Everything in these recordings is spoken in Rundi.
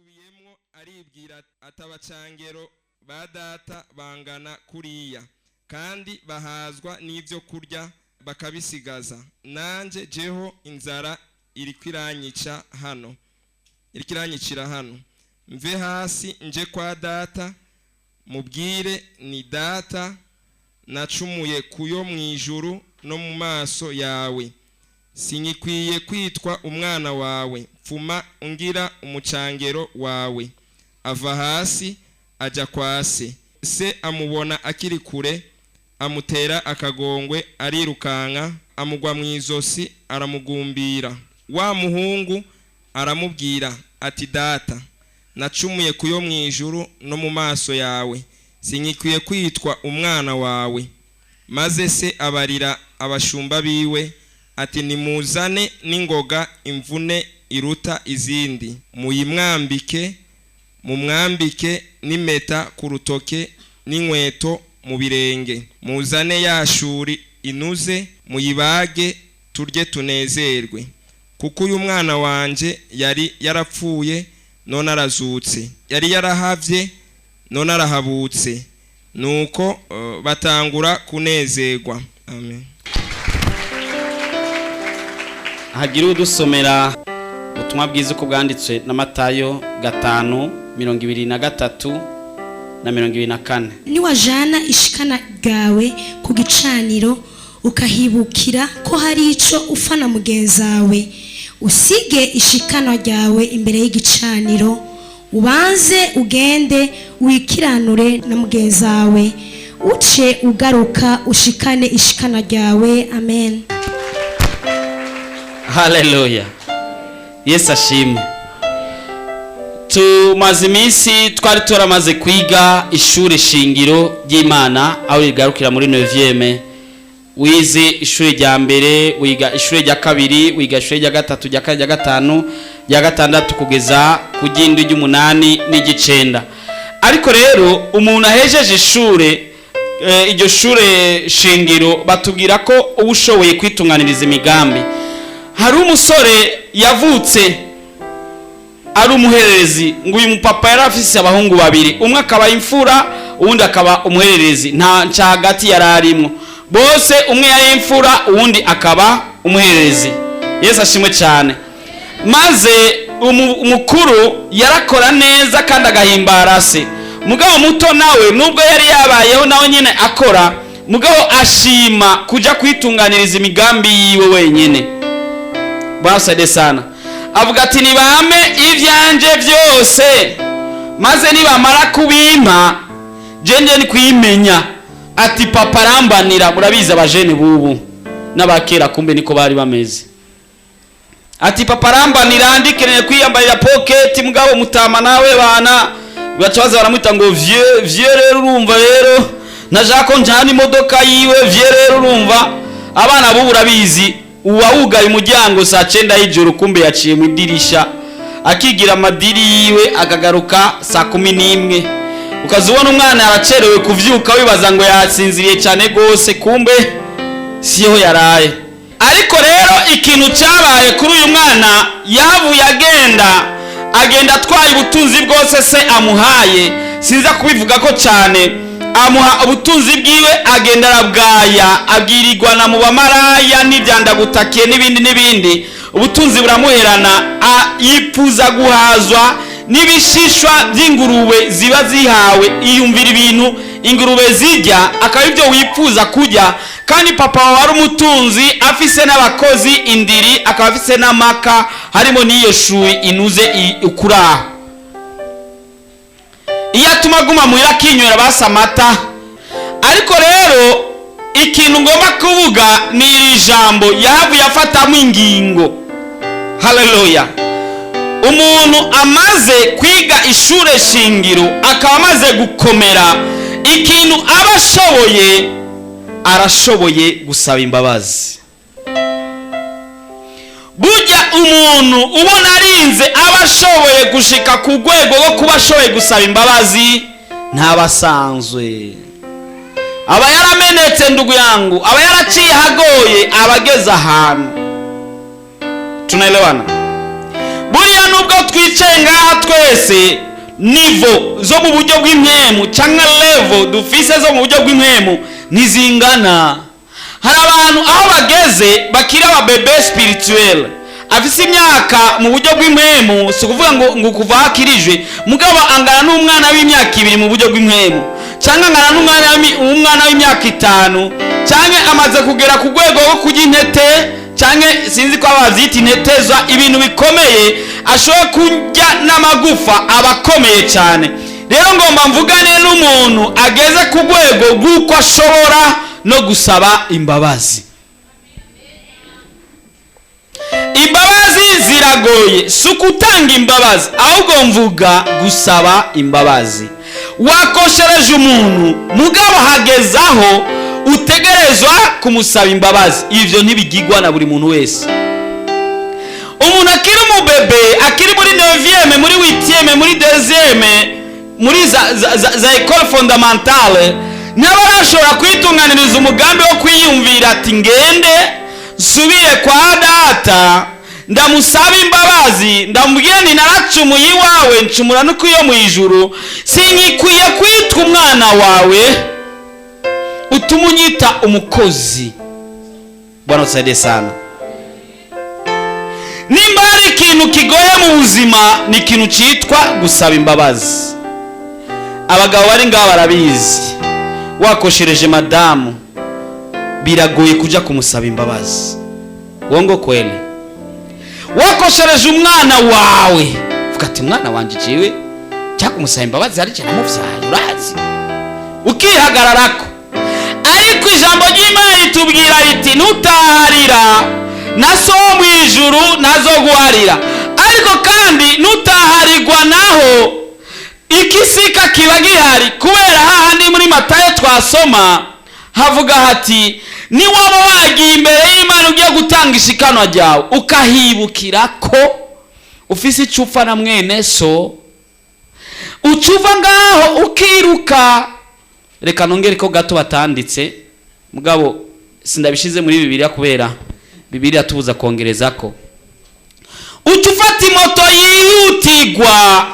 Abisubiyemwo aribwira ati: "Abacangero ba data bangana kuriya kandi bahazwa n'ibyo kurya bakabisigaza, nanjye jeho inzara iriko iranyica hano, iriko iranyicira hano. Mve hasi nje kwa data, mubwire ni: Data, nacumuye kuyo mu ijuru no mu maso yawe, sinkikwiye kwitwa umwana wawe, pfuma ungira umucangero wawe." Ava hasi ajya kwa se. Se amubona akiri kure, amutera akagongwe, arirukanka, amugwa mu izosi, aramugumbira. Wa muhungu aramubwira ati: "Data, nacumuye kuyo mu ijuru no mu maso yawe, sinkikwiye kwitwa umwana wawe." Maze se abarira abashumba biwe ati: "Nimuzane n'ingoga imvune iruta izindi, muyimwambike, mumwambike n'impeta ku rutoke n'inkweto mu birenge. Muzane ya shuri inuze, muyibage, turye tunezerwe, kuko uyu mwana wanje yari yarapfuye none arazutse, yari yarahavye none arahabutse." Nuko batangura kunezerwa. Amen. Hagira udusomera ubutumwa bwiza uko bwanditswe na Matayo 5:23 na 24. Niwajana ishikana ryawe ku gicaniro, ukahibukira ko hari ico ufa na mugenzawe, usige ishikanwa ryawe imbere y'igicaniro, ubanze ugende wikiranure na mugenzawe, uce ugaruka ushikane ishikana ryawe. Amen. Haleluya, Yesu ashimwe. Tumaze iminsi, twari turamaze kwiga ishuri shingiro ry'Imana aho rigarukira muri neuvième. Wize ishuri rya mbere, wiga ishuri rya kabiri, wiga ishuri rya gatatu, rya kane, rya gatanu, rya gatandatu, kugeza ku ry'indwi, ry'umunani n'iry'icenda. Ariko rero umuntu ahejeje ishure, iryo shure shingiro, batubwira ko uba ushoboye kwitunganiriza imigambi. Hari umusore yavutse ari umuhererezi. Ngo uyu mupapa yari afise abahungu babiri, umwe akaba imfura, uwundi akaba umuhererezi. Nta nca hagati yari arimwo. Bose umwe yari imfura, uwundi akaba umuhererezi. Yesu ashimwe cyane. Maze umukuru yarakora neza kandi agahimbara se. Mugabo muto nawe, nubwo yari yabayeho nawe nyine akora, mugabo ashima kuja kwitunganiriza imigambi yiwe wenyine. Bwana sana. Avuga ati: "Nibame ivyanje byose, maze nibamara kubimpa, jenje ni kuyimenya." Ati: "Papa arambanira." Murabizi abajene bubu n'abakera kumbe niko bari bameze. Ati: "Papa arambanira, ndikeneye kwiyambarira pocket." Mugabo mutama nawe bana baca baza baramwita ngo vieux. Vieux rero, urumva rero ntashaka ko njana imodoka yiwe. Vieux rero, urumva abana bubu urabizi, uwawugaye umuryango saa 9 y'ijoro, kumbe yaciye mu idirisha akigira amadiri yiwe, akagaruka saa 11, ukaza ubona umwana aracerewe kuvyuka, wibaza ngo yasinziriye cyane rwose, kumbe siho yaraye. Ariko rero ikintu cyabaye kuri uyu mwana, yavuye agenda, agenda atwaye ubutunzi bwose se amuhaye. Sinza kubivuga ko cyane. Amuha ubutunzi bwiwe, agenda arabwaya, abwirirwa na mu bamaraya n'ibyandagutakiye n'ibindi n'ibindi. Ubutunzi buramuherana, yifuza guhazwa n'ibishishwa by'ingurube ziba zihawe. Iyumvira ibintu ingurube zijya, akaba ibyo wifuza kurya, kandi papa wawe ari umutunzi, afise n'abakozi indiri, akaba afise n'amaka harimo n'iyo shui inuze ukuraho. Iyo atuma aguma muhira akinywera basa amata. Ariko rero ikintu ngomba kuvuga ni iri jambo: yahavuye afatamo ingingo. Haleluya. Umuntu amaze kwiga ishure shingiro, akaba amaze gukomera, ikintu aba ashoboye, arashoboye gusaba imbabazi. Burya umuntu ubona arinze aba ashoboye gushika ku rwego rwo kuba ashoboye gusaba imbabazi, ntaba asanzwe, aba yaramenetse, ndugu yangu, aba yaraciye ahagoye, aba ageze ahantu. Tunaelewana? Buriya Nubwo twicaye ngaha twese, niveau zo mu buryo bw'impwemu cyangwa level dufise zo mu buryo bw'impwemu ntizingana. Hari abantu aho bageze bakiri aba bébé spirituel, afise imyaka mu buryo bw'impwemu, si ukuvuga ngo kuva hakirijwe, mugabo angana n'umwana w'imyaka 2 mu buryo bw'impwemu, cyangwa angana n'umwana w'imyaka 5, cyangwa amaze kugera ku rwego rwo kurya intete, cyangwa sinzi ko babyita intete, ibintu bikomeye, ashobora kurya n'amagufa, aba akomeye cyane. Rero ngomba mvugane n'umuntu ageze ku rwego rw'uko ashobora no gusaba imbabazi. Imbabazi ziragoye, si ukutanga imbabazi, ahubwo mvuga gusaba imbabazi. Wakoshereje umuntu, mugabo hagezaho utegerezwa kumusaba imbabazi. Ibyo ntibigigwa na buri muntu wese. Umuntu akiri umu bébé, akiri muri neuvième, muri huitième, muri deuxième, muri za école fondamentale, ntaba arashobora kwitunganiriza umugambi wo kwiyumvira ati: "Ngende nsubire kwa data, ndamusaba imbabazi, ndamubwira nti naracumuye iwawe, ncumura no iyo mu ijuru, sinkikwiye kwitwa umwana wawe, utuma unyita umukozi." Bwana tusaidie sana. Nimba hari ikintu kigoye mu buzima, ni ikintu cyitwa gusaba imbabazi. Abagabo bari ngaha barabizi. Wakoshereje madamu, biragoye kujya kumusaba imbabazi. Wongo kweli? Wakoshereje umwana wawe, vuga ati: "Umwana wanjye jewe cyangwa kumusaba imbabazi, hari ikintu namubyaye, urazi," ukihagararako. Ariko ijambo ry'Imana ritubwira riti: "Nutaharira, na so wo mu ijuru ntazoguharira." Ariko kandi nutaharirwa naho, ikisika kiba gihari, kubera hahandi muri Matayo twasoma havuga hati: "Niwaba wagiye imbere y'Imana ugiye gutanga ishikanwa ryawe, ukahibukira ko ufise icyo upfa na mwene so, uca uva ngaho ukiruka." Reka nongere ko gato batanditse, mugabo sindabishize muri Bibiliya kubera Bibiliya tubuza kongereza ko uca ufata imoto yihutirwa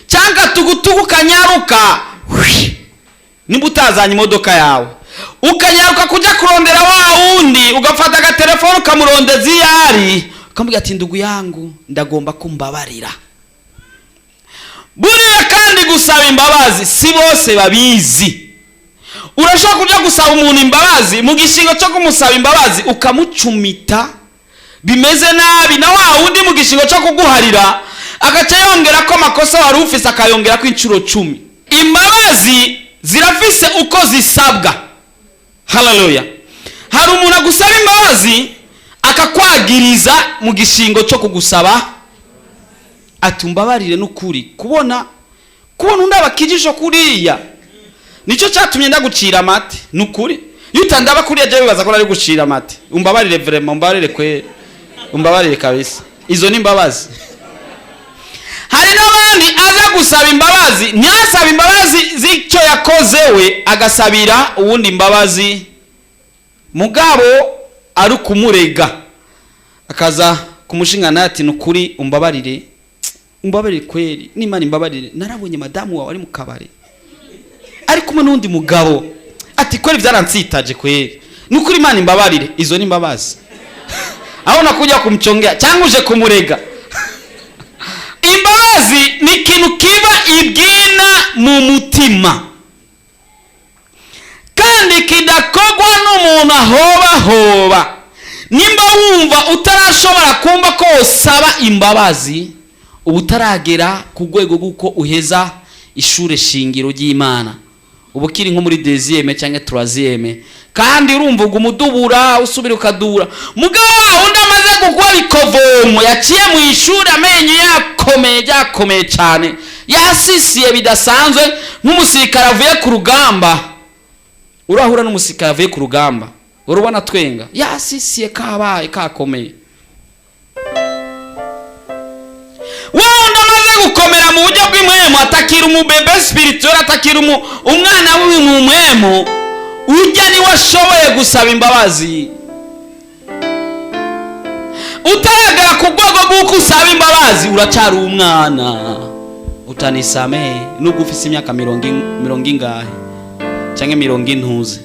cyangwa tugutugu, ukanyaruka. Nimba utazanye imodoka yawe, ukanyaruka kujya kurondera wa wundi, ugafata agatelefone ukamurondeza iyo ari, ukamubwira ati: "Ndugu yangu, ndagomba kumbabarira." Buriya kandi gusaba imbabazi si bose babizi. Urashobora kujya gusaba umuntu imbabazi, mu gishingo cyo kumusaba imbabazi ukamucumita bimeze nabi, na wa wundi mu gishingo cyo kuguharira agaca yongera ko amakosa wari ufise, akayongera ko inshuro 10. Imbabazi zirafise uko zisabwa. Haleluya! Hari umuntu agusaba imbabazi akakwagiriza mu gishingo cyo kugusaba ati: "Umbabarire n'ukuri, kubona undi abakijisho kuriya nicyo cyatumye ndagucira amate. Nukuri iyo utandaba kuriya, je bibaza ko nari gucira amate. Umbabarire vraiment, umbabarire kweri, umbabarire kabisa." Izo ni imbabazi. Hari n'abandi aza gusaba imbabazi, ntiyasabe imbabazi z'icyo yakoze we, agasabira uwundi imbabazi, mugabo ari ukumurega, akaza kumushingana ati: "Nukuri umbabarire, umbabarire kweri, n'Imana imbabarire, narabonye madamu wawe ari mu kabari ari kumwe n'undi mugabo, ati kweri byaransitaje kweri, nukuri Imana imbabarire." Izo ni imbabazi aho nakuja kumchongea cyangwa uje kumurega. Imbabazi ni ikintu kiba ibwina mu mutima kandi kidakogwa n'umuntu ahobahoba. Nimba wumva utarashobora kumva ko usaba imbabazi, uba utaragera ku rwego rw'uko uheza ishure shingiro ry'Imana, uba ukiri nko muri deuxième cyangwa troisième, kandi urumva uguma udubura, usubira ukadubura. Mugabo wa wundi amaze gukora ikovomo, yaciye mu ishuri, amenyo yakomeye, byakomeye cyane, yasisiye bidasanzwe, nk'umusirikare avuye ku rugamba. Urahura n'umusirikare avuye ku rugamba, urubona twenga, yasisiye, kabaye kakomeye. Wundi amaze gukomera mu buryo bw'impwemu, atakira umu bébé spirituel, atakira umwana mu mpwemu, ujya niwe ashoboye gusaba imbabazi. Utaragera ku rwego rw'uko usaba imbabazi, uracyari umwana. Utanisamehe nubwo ufise imyaka mirongo ingahe cyangwa mirongo intuze,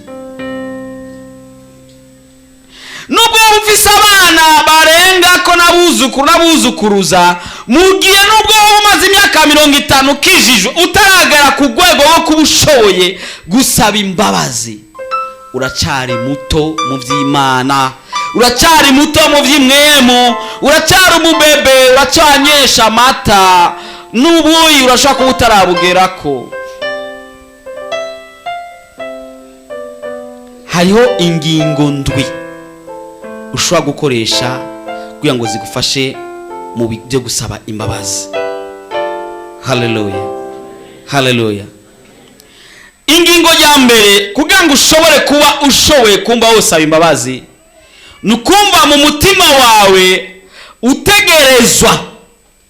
nubwo waba ufise abana barenga ko n'abuzukuru n'abuzukuruza, mu gihe nubwo waba umaze imyaka 50 ukijijwe, utaragera ku rwego rwo kuba ushoboye gusaba imbabazi, uracyari muto mu by'Imana, uracyari muto mu by'imwemu, uracyari umubebe, uracyanyesha amata n'ubuyi, urashobora kuba utarabugerako. Hariho ingingo ndwi ushobora gukoresha kugira ngo zigufashe mu byo gusaba imbabazi. Haleluya, haleluya. Ingingo ya mbere, kugira ngo ushobore kuba ushoboye kumva wosaba imbabazi, ni ukumva mu mutima wawe utegerezwa,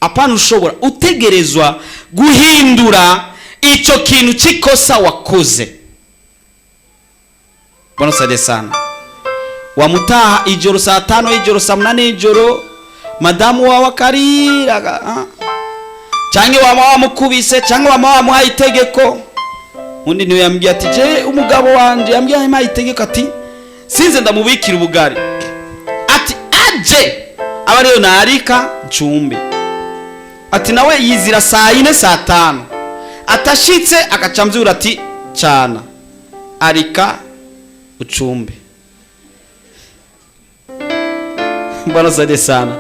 apana ushobora, utegerezwa guhindura icyo kintu cy'ikosa wakoze. Bwana sade sana. Wamutaha ijoro saa 5 y'ijoro, saa 8 y'ijoro, madamu wawe akarira, cyangwa wama wamukubise, cyangwa wama wamuhaye itegeko. Undi niwe yambwiye ati: "Je umugabo wanje yambwiye, yampaye itegeko ati sinze ndamubikira ubugari, ati aje aba ariyo narika ncumbe, ati nawe yizira saa 4, saa 5, atashitse agaca mbyura ati cana arika ucumbe." Bwana sade sana.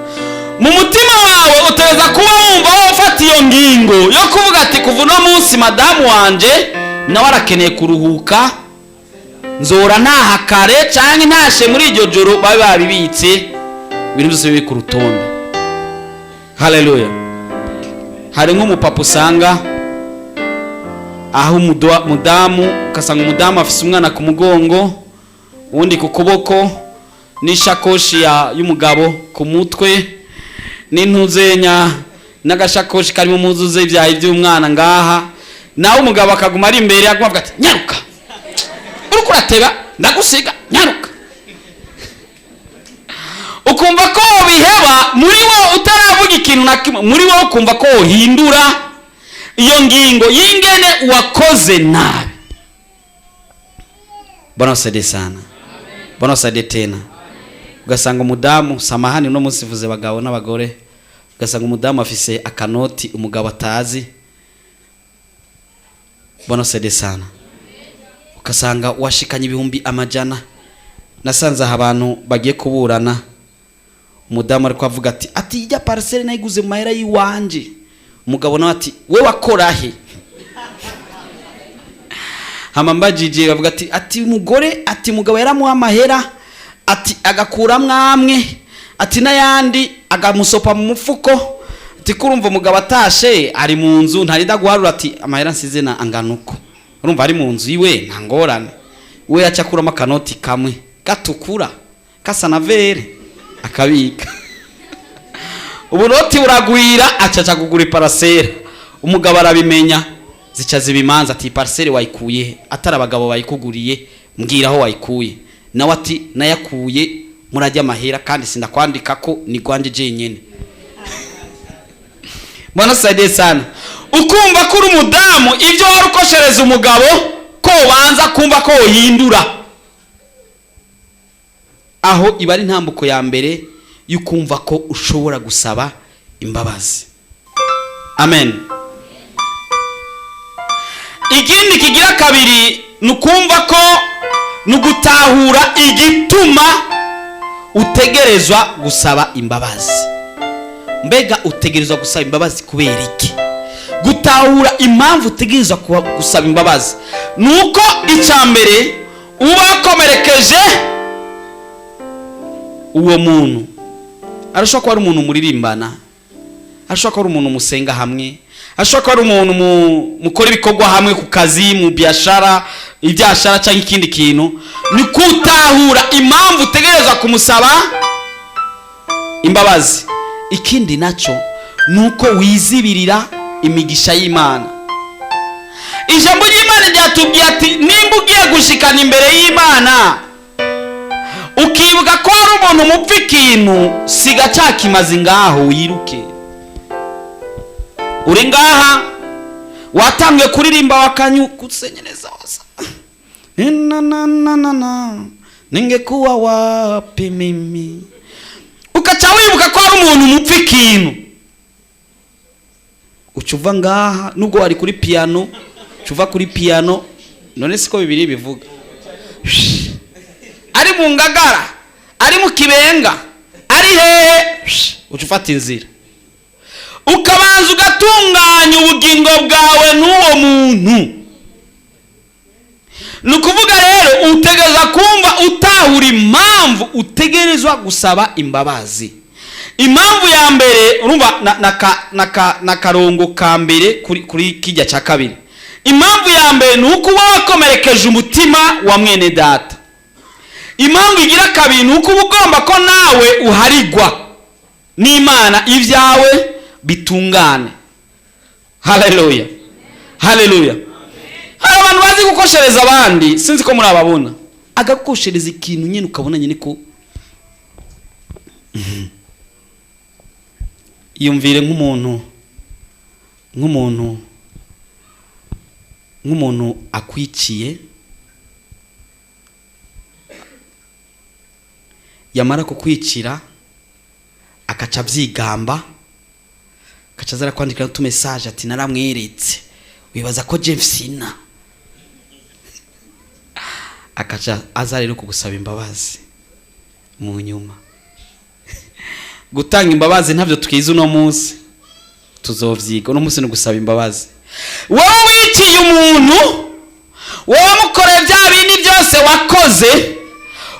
Mu mutima wawe utegereza kuba wumva wofata iyo ngingo yo kuvuga ati: "Kuva uno munsi madamu wanje nawe arakeneye kuruhuka, nzora ntaha kare cyangwa ntashe muri iryo joro babe babibitse, ibintu byose biri ku rutonde." Haleluya. Hari nk'umupapa usanga aho umudamu, ugasanga umudamu afise umwana ku mugongo, uwundi ku kuboko, n'ishakoshi y'umugabo ku mutwe, n'intuzenya n'agashakoshi karimo impuzu z'ibyayi by'umwana ngaha, nawe umugabo akaguma ari imbere, aguma avuga ati: "Nyaruka, uriko urateba, ndagusiga, nyaruka." Ukumva ko wobiheba muri wo, utaravuga ikintu na kimwe, muri wo ukumva ko wohindura iyo ngingo y'ingene wakoze nabi. Bwana usaidie sana, Bwana usaidie tena. Ugasanga umudamu, samahani, uno munsi vuze abagabo n'abagore, ugasanga umudamu afise akanoti umugabo atazi. Bwana usaidie sana. Ugasanga washikanye 100,000. Nasanze aha abantu bagiye kuburana, umudamu ariko avuga ati: "Ijya parcelle nayiguze mu mahera y'iwanje." Umugabo nawe ati: "We wakora he?" Hama mbajije, bavuga ati umugore ati umugabo yaramuha amahera, ati agakuramwo amwe, ati n'ayandi agamusopa mu mufuko, ati kurumva umugabo atashe ari mu nzu ntarinda guharura, ati amahera nsize na angana uko. Urumva ari mu nzu iwe, nta ngorane. We yaca akuramo akanoti kamwe gatukura gasa na vere, akabika. Ubunoti buragwira, acaca kugura iparasera. Umugabo arabimenya, zica ziba imanza, ati: "Parcelle wayikuye he? Atari abagabo bayikuguriye, mbwira aho wayikuye." Nawe ati: "Nayakuye murajya amahera, kandi sindakwandika ko ni gwanje jenyene." Bwana saidie sana. Ukumva ko uri umudamu, ibyo wari ukoshereza umugabo, ko ubanza kumva ko wohindura. Aho iba ari intambuko ya mbere y'ukumva ko ushobora gusaba imbabazi. Amen. Ikindi kigira kabiri ni ukumva ko, ni ugutahura igituma utegerezwa gusaba imbabazi. Mbega utegerezwa gusaba imbabazi kubera iki? Gutahura impamvu utegerezwa gusaba imbabazi ni uko icya mbere uba wakomerekeje uwo muntu. Arashobora kuba ari umuntu muririmbana, arashobora kuba ari umuntu musenga hamwe, arashobora kuba ari umuntu mukora ibikorwa hamwe ku kazi, mu biashara, ibyashara cyangwa ikindi kintu. Ni kutahura impamvu utegerezwa kumusaba imbabazi. Ikindi nacyo ni uko wizibirira imigisha y'Imana. Ijambo ry'Imana ryatubwiye ati: "Nimba ugiye gushikana imbere y'Imana Ukibuka ko hari umuntu mupfa ikintu, siga cyakimaze ngaho wiruke. Uri ngaha watangiye kuririmba wakanyukusenyereza wasa na na na na na, ningekuwa wapi mimi, ukaca wibuka ko hari umuntu mupfa ikintu, uca uva ngaha nubwo wari kuri piano, uca uva kuri piano. None siko bibiri bivuga? Ari mu Ngagara, ari mu Kibenga, ari hehe, uca ufata inzira, ukabanza ugatunganya ubugingo bwawe n'uwo muntu. Ni ukuvuga rero utegereza kumva utahura impamvu utegerezwa gusaba imbabazi. Impamvu ya mbere, urumva na karongo ka mbere kuri kijya cya kabiri, impamvu ya mbere ni uko uba wakomerekeje umutima wa mwene data. Impamvu igira kabiri ni uko uba ugomba ko nawe uharigwa n'Imana, ibyawe bitungane. Haleluya, haleluya! Hari abantu bazi gukoshereza abandi, sinzi ko murababona, agakoshereza ikintu nyine ukabona nyine ko yumvire nk'umuntu akwiciye, yamara kukwicira akaca abyigamba, akaca aza arakwandikira n'utumesaje ati: "Naramweretse, wibaza ko James na", akaca aza rero kugusaba imbabazi mu nyuma. Gutanga imbabazi ntabyo twize uno munsi, tuzovyiga. Uno munsi ni gusaba imbabazi. Wowe wiciye umuntu, wowe mukoreye bya bindi byose wakoze,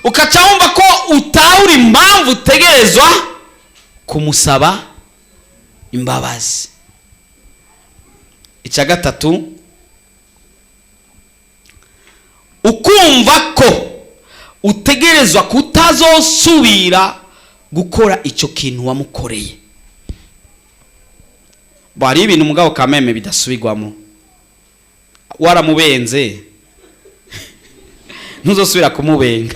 ukaca wumva ko utahura impamvu utegerezwa kumusaba imbabazi. Icya gatatu, ukumva ko utegerezwa kutazosubira gukora icyo kintu wamukoreye. Bo hariho ibintu mugabo kameme bidasubirwamo. Waramubenze, ntuzosubira kumubenga,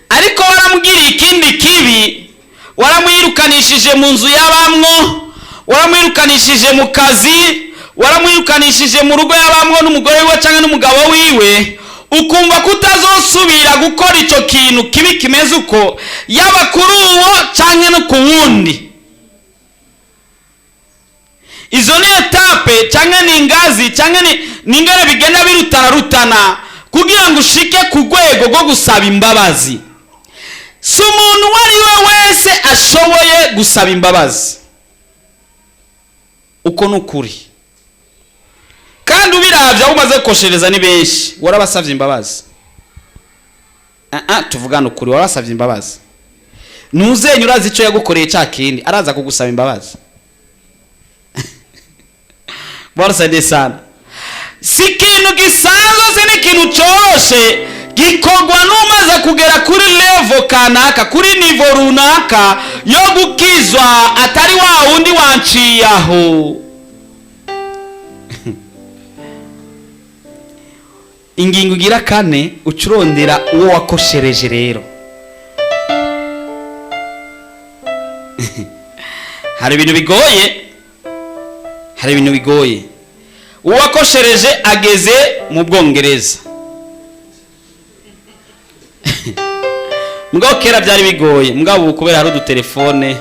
ariko waramubwiriye ikindi kibi, waramwirukanishije mu nzu y'abamwo, waramwirukanishije mu kazi, waramwirukanishije mu rugo y'abamwo n'umugore wiwe cyangwa n'umugabo wiwe, ukumva ko utazosubira gukora icyo kintu kibi kimeze uko, yaba kuri uwo cyangwa no ku wundi. Izo ni étapes cyangwa ni ingazi cyangwa ni ingare bigenda birutana rutana kugira ngo ushike ku rwego rwo gusaba imbabazi. Si umuntu uwo ari we wese ashoboye gusaba imbabazi, uko ni ukuri. Kandi ubiravye, aho umaze gukoshereza ni benshi. Warabasavye imbabazi? Ah ah, tuvugane ukuri, warabasavye imbabazi? Ntuzenye urazi icyo yagukoreye cya kindi, araza kugusaba imbabazi? Bwana sana, si ikintu gisanzwe, si n'ikintu cyoroshe, gikorwa n'umaze kugera kuri level kanaka, kuri niveau runaka yo gukizwa, atari wa wundi wanciye aho. Ingingo igira kane, ucurondera uwo wakoshereje. Rero hari ibintu bigoye, hari ibintu bigoye. Uwo wakoshereje ageze mu Bwongereza. Mugabo kera byari bigoye, mugabo ubu kubera hari udutelefone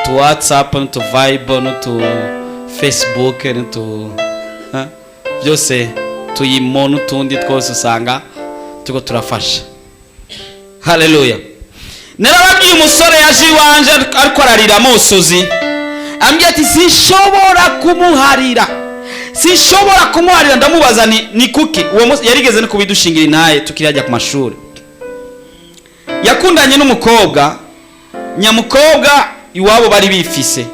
tu WhatsApp n'utu Viber n'utu Facebook n'utu byose tuyimo n'utundi twose, usanga turiko turafasha. Haleluya! Narababwiye umusore yaje iwanje ariko ararira amosozi, ambwiye ati: "Sinshobora kumuharira, sinshobora kumuharira." Ndamubaza ni kuki? Uwo munsi yarigeze no kubidushingira intaye tukiri hajya ku mashuri. Yakundanye n'umukobwa nyamukobwa, iwabo bari bifise,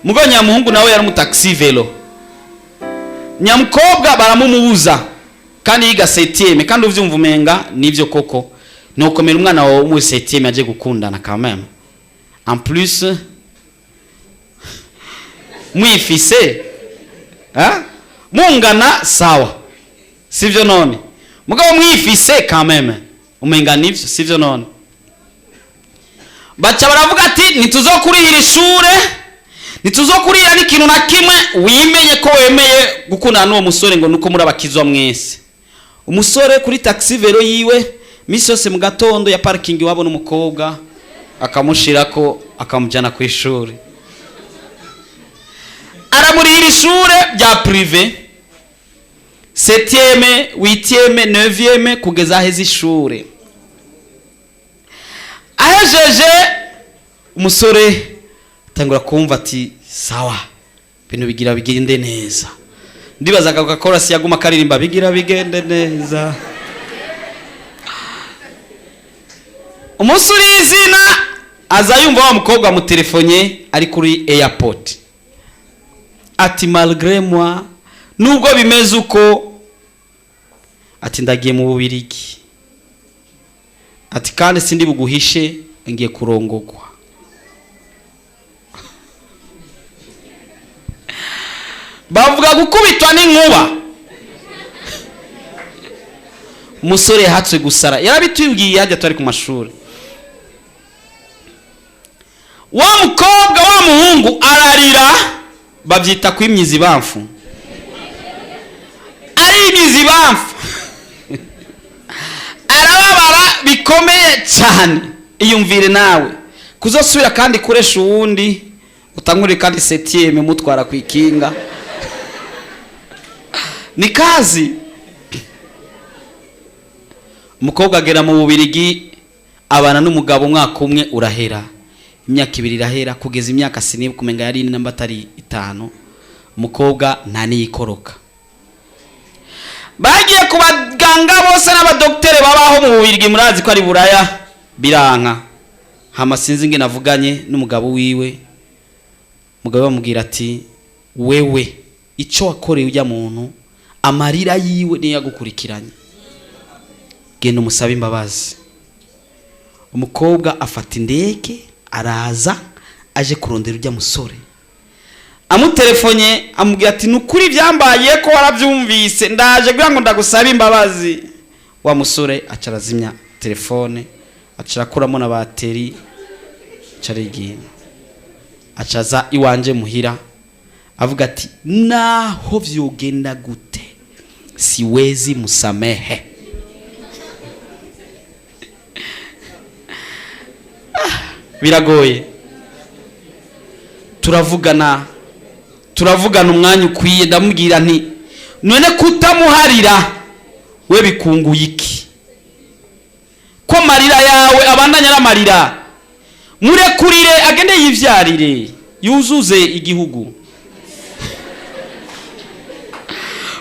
mugo nyamuhungu nawe yari umutaxi vélo. Nyamukobwa baramumubuza kandi yiga septième. Kandi uvyumva umenga nivyo koko, nukomera umwana wawe wo muri septième aje gukundana quand même, en plus mwifise, ha? Mungana sawa, sivyo? None Mugabo mwifise quand même umenga nivyo, sivyo? None baca baravuga ati: "Ntituzokurihira ishure, ntituzokurihira n'ikintu na kimwe, wimenye ko wemeye gukundana n'uwo musore ngo nuko muri abakizwa mwese." Umusore kuri taxi vélo yiwe, misi yose mu gatondo ya parking iwabo n'umukobwa, akamushirako, akamujyana ku ishuri, aramurihira ishure bya privé, septième, huitième, neuvième, kugeza aheze ishure. Ahejeje, umusore atangura kumva ati: "Sawa, ibintu bigira bigende neza." Ndibaza ako gakorasi yaguma akaririmba: "Bigira bigende neza." Umunsi uri izina, aza yumva wa mukobwa amutelefone ari kuri airport, ati: "Malgré moi, nubwo bimeze uko," ati, "ndagiye mu Bubirigi," ati, "kandi sindi buguhishe, ngiye kurongogwa." Bavuga gukubitwa n'inkuba. Umusore yahatswe gusara, yarabitubwiye hajya turi ku mashuri. Wa mukobwa, wa muhungu ararira, babyita kwimyiza ibamfu, arimyiza ibamfu, arababara bikomeye cyane. Iyumvire nawe kuzosubira kandi kuresha uwundi, utangurire kandi septième, mutwara ku ikinga, ni kazi. Umukobwa agera mu Bubirigi, abana n'umugabo, umwaka umwe urahera, imyaka 2 irahera, kugeza imyaka sinibuka, kumenga yari ine namba atari 5, umukobwa nta niyikoroka. Bagiye ku baganga bose n'abadokitere babaho mu Bubirigi, murazi ko ari Buraya, biranka. Hama sinzi ingene avuganye n'umugabo wiwe, umugabo bamubwira ati: "Wewe icyo wakoreye ujya muntu, amarira yiwe niyo yagukurikiranye, genda umusabe imbabazi." Umukobwa afata indege, araza aje kurondera ujya musore. Amutelefonye, amubwira ati: "Ni ukuri byambaye ko warabyumvise, ndaje kugira ngo ndagusabe imbabazi." Wa musore aca arazimya telefone, aca arakuramo na bateri, aca arigira, aca aza iwanje muhira, avuga ati: "Naho vyogenda gute, siwezi musamehe." Biragoye. Turavugana, turavugana umwanya ukwiye, ndamubwira nti: "None kutamuharira we bikunguye iki, ko amarira yawe abandanya ari amarira? Murekurire agende yivyarire, yuzuze igihugu.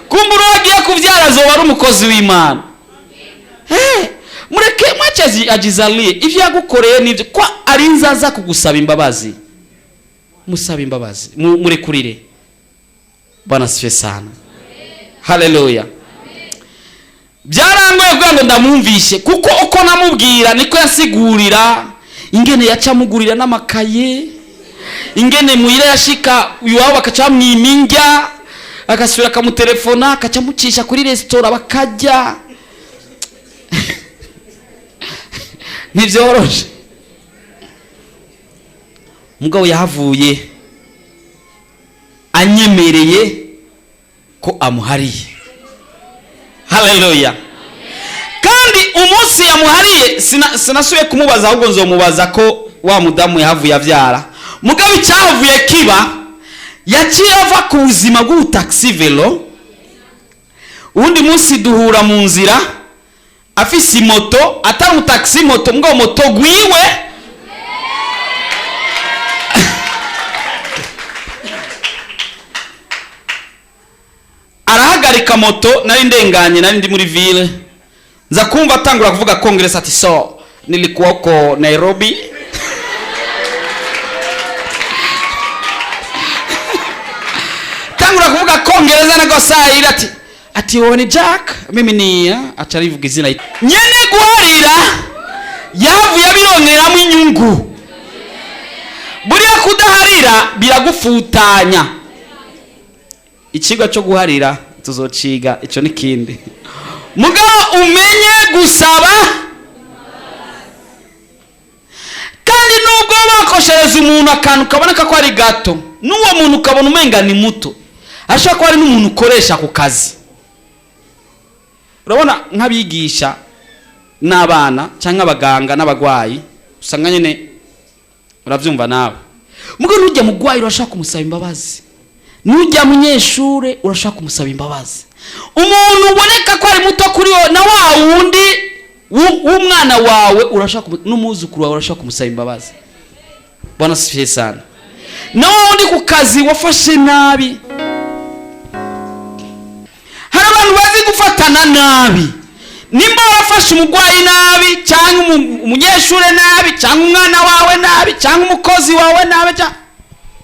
Kumbura uwo agiye kuvyara azoba ari umukozi w'Imana. Mureke, mwache ajizalie. Ivyo yagukoreye nivyo, ko ari nzaza kugusaba imbabazi, musaba imbabazi, murekurire." Bwana sifiwe sana, haleluya. Byarangoye kugira ngo ndamwumvishe, kuko uko namubwira niko yasigurira ingene yaca amugurira n'amakaye, ingene muhira yashika iwabo bakaca bamwima indya, agasubira akamutelefona, akaca amucisha kuri resitora bakarya. Ntibyoroshe. Umugabo yahavuye anyemereye ko amuhariye, haleluya. Kandi umunsi yamuhariye sinasubiye kumubaza, ahubwo nzomubaza ko wa mudamu yahavuye avyara. Mugabo icyahavuye kiba, yaciye ava ku buzima bw'ubutaxi vélo. Uwundi munsi duhura mu nzira afise imoto, atari umutaxi moto, mugabo moto gwiwe. Arahagarika moto, nari ndenganye, nari ndi muri ville, nza kumva atangura kuvuga Congress, ati: "So nilikuwa huko Nairobi." Tangura kuvuga Kongereza na Gosayira, ati: "Wowe ni Jack, mimi ni," aca arivuga izina nyene. Guharira yavuye abironkeramo inyungu. Buriya kudaharira biragufutanya. Ikigwa cyo guharira tuzociga, ico n'ikindi. Mugabo umenye gusaba. Kandi nubwo bakoshereza umuntu akantu kaboneka ko ari gato, n'uwo muntu ukabona umenga ni muto, ashobora kuba ari n'umuntu ukoresha ku kazi. Urabona nk'abigisha n'abana cyangwa abaganga n'abagwayi, usanga nyine urabyumva nawe. Mugabo nujya mugwayi urashaka kumusaba imbabazi, nujya munyeshure urashaka kumusaba imbabazi. Umuntu uboneka ko ari muto kuri wowe na wa wundi w'umwana wawe urashaka, n'umwuzukuru wawe urashaka kumusaba imbabazi. Bwana asifiwe sana. Na wa wundi ku kazi wafashe nabi. Hari abantu bazi gufatana nabi. Nimba warafashe umurwayi nabi, cyangwa umunyeshure nabi, cyangwa umwana wawe nabi, cyangwa umukozi wawe nabi,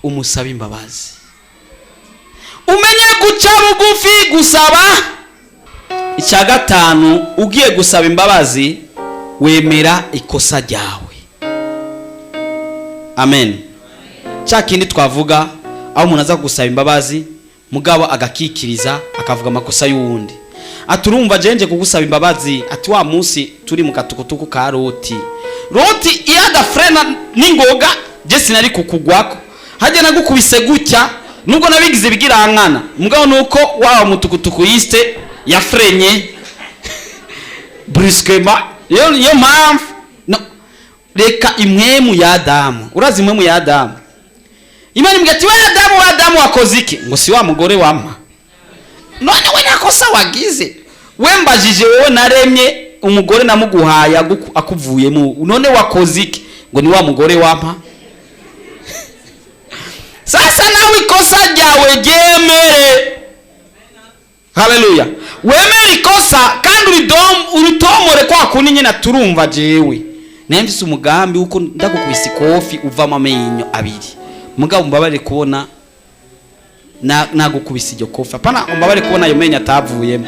umusaba imbabazi. Umenye guca bugufi gusaba. Icya gatanu, ugiye gusaba imbabazi wemera ikosa ryawe. Amen. Cya kindi twavuga, aho umuntu aza gusaba imbabazi mugabo agakikiriza akavuga amakosa y'uwundi. Ati urumva jenje kugusaba imbabazi, ati wa munsi turi mu katukutuku ka Roti, Roti iyo adafrena n'ingoga je sinari kukugwako, hajya nagukubise gutya nubwo nabigize bigirankana, mugabo nuko wa mutukutuku yiste yafrenye brusquement, iyo mpamvu. No, reka imwemu ya Adamu. Urazi imwemu ya Adamu? Imana imbwira ati we Adamu, we Adamu, wakoze iki? Ngo si wa mugore wampa. None we nakosa wagize? We mbajije wowe naremye, umugore namuguhaye akuvuyemo, none wakoze iki? Ngo ni wa mugore wampa. Sasa nawe ikosa ryawe ryemere. Haleluya. Wemere ikosa kandi uritomore kwa kundi nyine. Turumva jewe naye mfise umugambi wuko ndagukubise ikofi uvamo amenyo abiri, mugabo mbabare kubona nagukubise iryo kofi. Apana, mbabare kubona ayo menyo atavuyemo,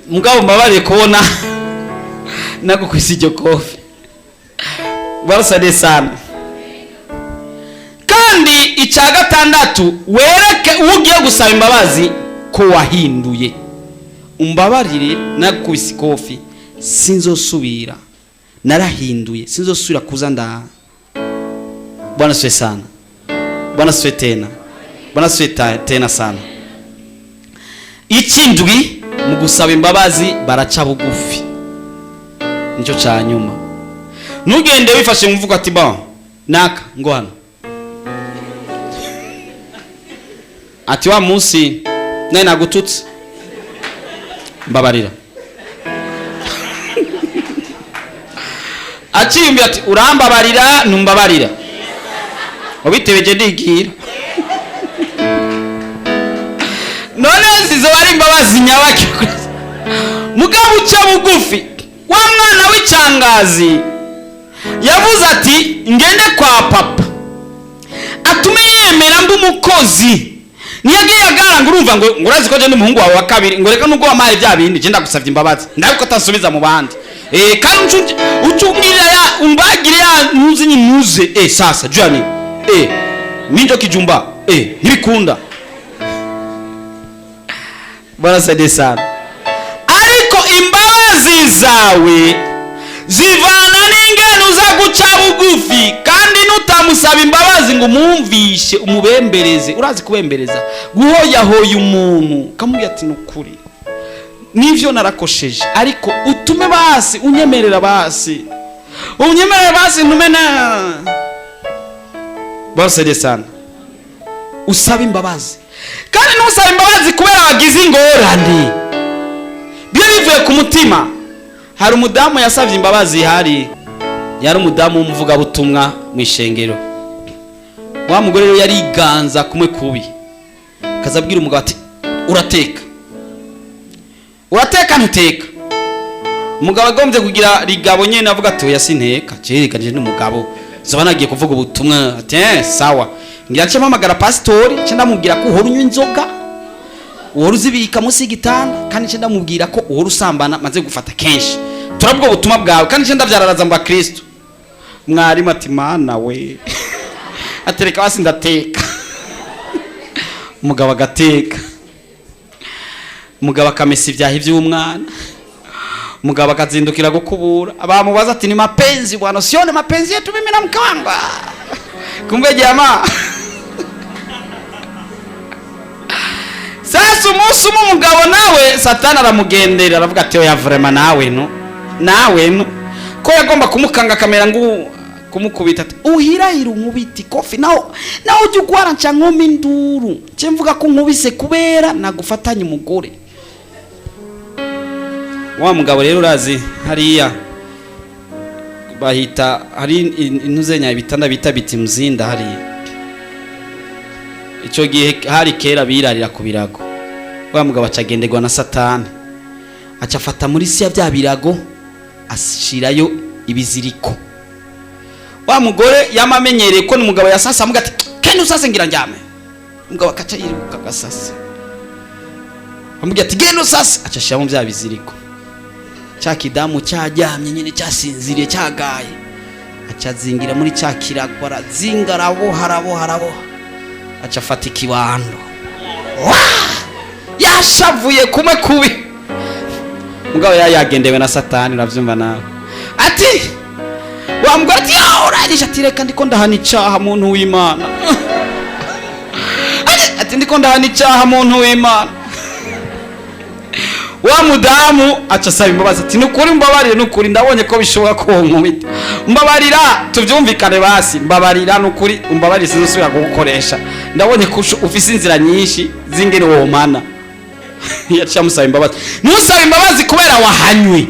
mugabo mbabare kubona nagukubise iryo kofi. Barasade sana. Kandi icya gatandatu, wereke uwo ugiye gusaba imbabazi ko wahinduye. Umbabarire nagukubise ikofi, sinzosubira, narahinduye, sinzosubira kuza nda. Bwana siwe sana. Bwana siwe tena. Bwana siwe tena sana. Ikindwi, mu gusaba imbabazi baraca bugufi. Nicyo ca nyuma. Ntugende wifashe mu mvugo ati bon naka ngo hano, ati wa munsi nawe nagututse, mbabarira. Aciyumvira ati urambabarira ntumbabarira, ubitebeje ndigira. None zizoba ari imbabazi nyabaki? Mugabo uca bugufi. Wa mwana w'icangazi yavuze ati ngende kwa papa atume yemera mba umukozi. Niyagiye agaranga, urumva ngo urazi ko je n'umuhungu wawe wa kabiri, ngo reka nubwo wampaye bya bindi, je ndagusavye imbabazi, ndabiko atansubiza mu bandi. Kandi ucungirira ya umbagire ya ntuzi nyinuze. Sasa jua ni minjo kijumba ntibikunda. Bwana sana. Ariko imbabazi zawe zivana n'ingene uza guca bugufi. Kandi nutamusaba imbabazi ngo umwumvishe, umubembereze. Urazi kubembereza? Guhoyahoya umuntu ukamubwira ati nukuri nivyo narakosheje, ariko utume basi unyemerera, basi unyemerera, basi ntume na bose sana. Usaba imbabazi, kandi ntusaba imbabazi kubera wagize ingorane, biba bivuye ku mutima. Hari umudamu yasabye imbabazi, hari yari umudamu w'umuvugabutumwa mu ishengero. Wa mugore rero yariganza kumwe kubi, akaza abwira umugabo ati urateka, urateka, ntuteka. Umugabo agombye kugira rigabo nyene, avuga ati oya sinteka, jereka nje n'umugabo zoba nagiye kuvuga ubutumwa. Ati sawa, ngira nce mpamagara pasitori, nce ndamubwira ko uhora unywa inzoga, uhora uzibika munsi y'igitanda, kandi nce ndamubwira ko uhora usambana, maze gufata kenshi turabwo ubutumwa bwawe, kandi nce ndavyararaza mu bakristo. Mwarimu ati mana we, atereka basi ndateka. Umugabo agateka. Umugabo akamesa ibyahi by'umwana, umugabo akazindukira gukubura. Bamubaza ati: "Ni mapenzi bwana, sione mapenzi yetu mimi na mke wangu." Kumbe jamaa, sasa umunsi umwe umugabo nawe Satani aramugendera, aravuga ati: "Oya, vraiment, nawe no nawe no ko yagomba kumukanga akamera ngo kumukubita, ati: 'Uhirahira unkubita ikofi, naho naho ujya ugwara nca nkoma induru, nce mvuga ko nkubise kubera nagufatanye umugore.'" Wa mugabo rero, urazi hariya bahita hari intuzenya, ibitanda bita biti mzinda hariya. Icyo gihe hari kera birarira ku birago. Wa mugabo acagenderwa na Satani, aca afata muri siya bya birago, ashirayo ibiziriko. Wa mugore yamamenyereye ko ni umugabo yasasa, amuga ati: "Kenda usase, ngira njyame." Umugabo akaca yiruka agasasa, amubwira ati: "Genda usase." Aca ashiramo bya biziriko. Cya kidamu cyaryamye nyine, cyasinziriye, cyagaye, aca azingira muri cya kirago, arazinga, araboha, araboha, araboha, aca afata ikibando. Wa! Yashavuye kumwe kubi. Mugabo yari yagendewe na Satani, uravyumva nawe. Ati wa mugore ati: "Ah, urangije." Ati: "Reka, ndiko ndahana icaha, muntu w'Imana." Ati: "Ndiko ndahana icaha, muntu w'Imana." Wa mudamu aca asaba imbabazi, ati: "Nukuri mbabarire, nukuri ndabonye ko bishoboka ko nkubita, mbabarira tuvyumvikane basi, mbabarira, nukuri umbabarire, sinzosubira kugukoresha, ndabonye ko ufise inzira nyinshi z'ingene womana." Yaciye amusaba imbabazi. Ntusaba imbabazi kubera wahanywe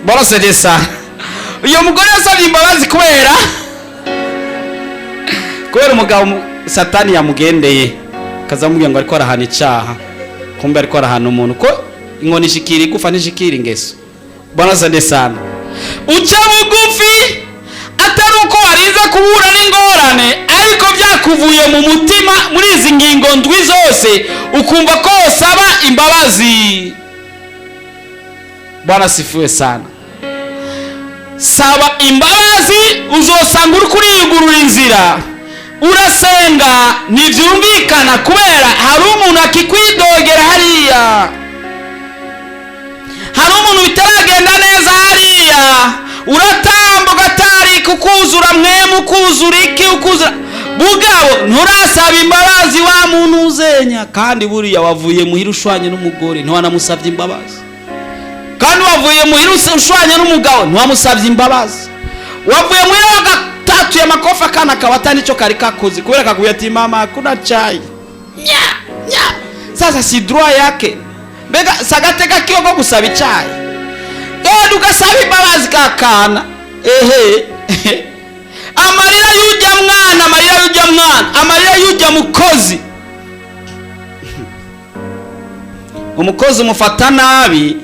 borosedesa. Uyo mugore yasabye imbabazi kubera umugabo Satani yamugendeye, akazamubwira ngo ariko arahana icaha, kumbe ariko arahana umuntu, ko inkoni ishikira igufa ntishikira ingeso. Bwana sande sana. Uca bugufi atari uko warize kubura n'ingorane, ariko byakuvuye mu mutima. Muri izi ngingo ndwi zose ukumva ko usaba imbabazi. Bwana sifuwe sana. Saba imbabazi, uzosanga uri kuriyugurura inzira. Urasenga ntibyumvikana kubera hari umuntu akikwidogera hariya, hari umuntu bitaragenda neza hariya. Uratamba, ugatarika, ukuzura mwemu, ukuzura iki, ukuzura bugabo, nturasaba imbabazi wa muntu uzenya. Kandi buriya wavuye muhira ushwanye n'umugore, ntiwanamusabye imbabazi. Kandi wavuye muhira ushwanye n'umugabo, ntiwamusabye imbabazi. Wavuye muhira wagatatuye amakofa, akana akaba atari nicyo kari kakoze, kubera kakubwira ati: "Mama, hakuna chai." Nya nya, sasa si droit yake? Mbega sagateka kiyo ko gusaba icyayi? Genda ugasaba imbabazi kakana. Ehe, amarira y'ujya mwana, amarira y'ujya mwana, amarira y'ujya mukozi. Umukozi umufata nabi.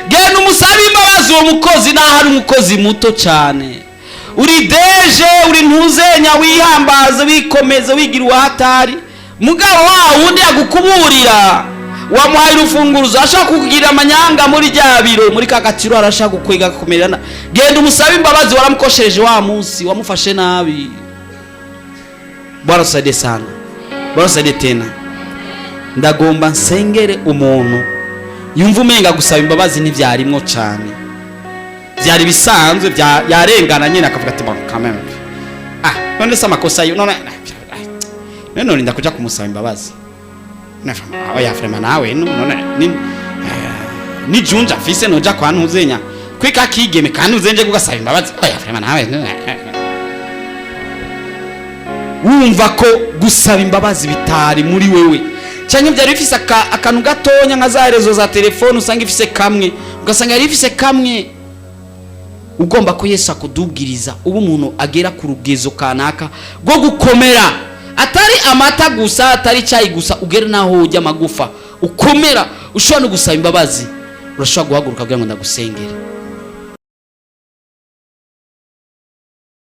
Genda umusabe imbabazi uwo mukozi, naho ari umukozi muto cyane. Uri deje, uri ntuzenya, wihambaze, wikomeze, wigira uwahatari. Mugabo wa wundi yagukuburira, wamuhaye urufunguruzo, ashaka kukugira amanyanga muri rya biro, muri ka gatiro, arashaka kukwega kumerana. Genda umusabe imbabazi, waramukoshereje wa munsi, wamufashe nabi. Bwana tusaidie sana. Bwana tusaidie tena. Ndagomba nsengere umuntu yumva umenga gusaba imbabazi ntibyarimwo cyane, byari bisanzwe, yarengana nyine, akavuga ati: "Bon, quand même, ah, none se amakosa yo, none none norinda kuja kumusaba imbabazi? Oya, vraiment, nawe none ni ni junja afise, noja kwa ntuzenya kwika kigeme kandi uzenje kugasaba imbabazi? Oya, vraiment, nawe." Wumva ko gusaba imbabazi bitari muri wewe, cyangwa byari bifise akantu gatonya nka za réseau za telefone, usanga ifise kamwe, ugasanga yari ifise kamwe. Ugomba ko Yesu akudubwiriza, uba umuntu agera ku rugezo kanaka rwo gukomera, atari amata gusa, atari icyayi gusa, ugera n'aho ujya amagufa ukomera, ushobora no gusaba imbabazi. Urashobora guhaguruka kugira ngo ndagusengere.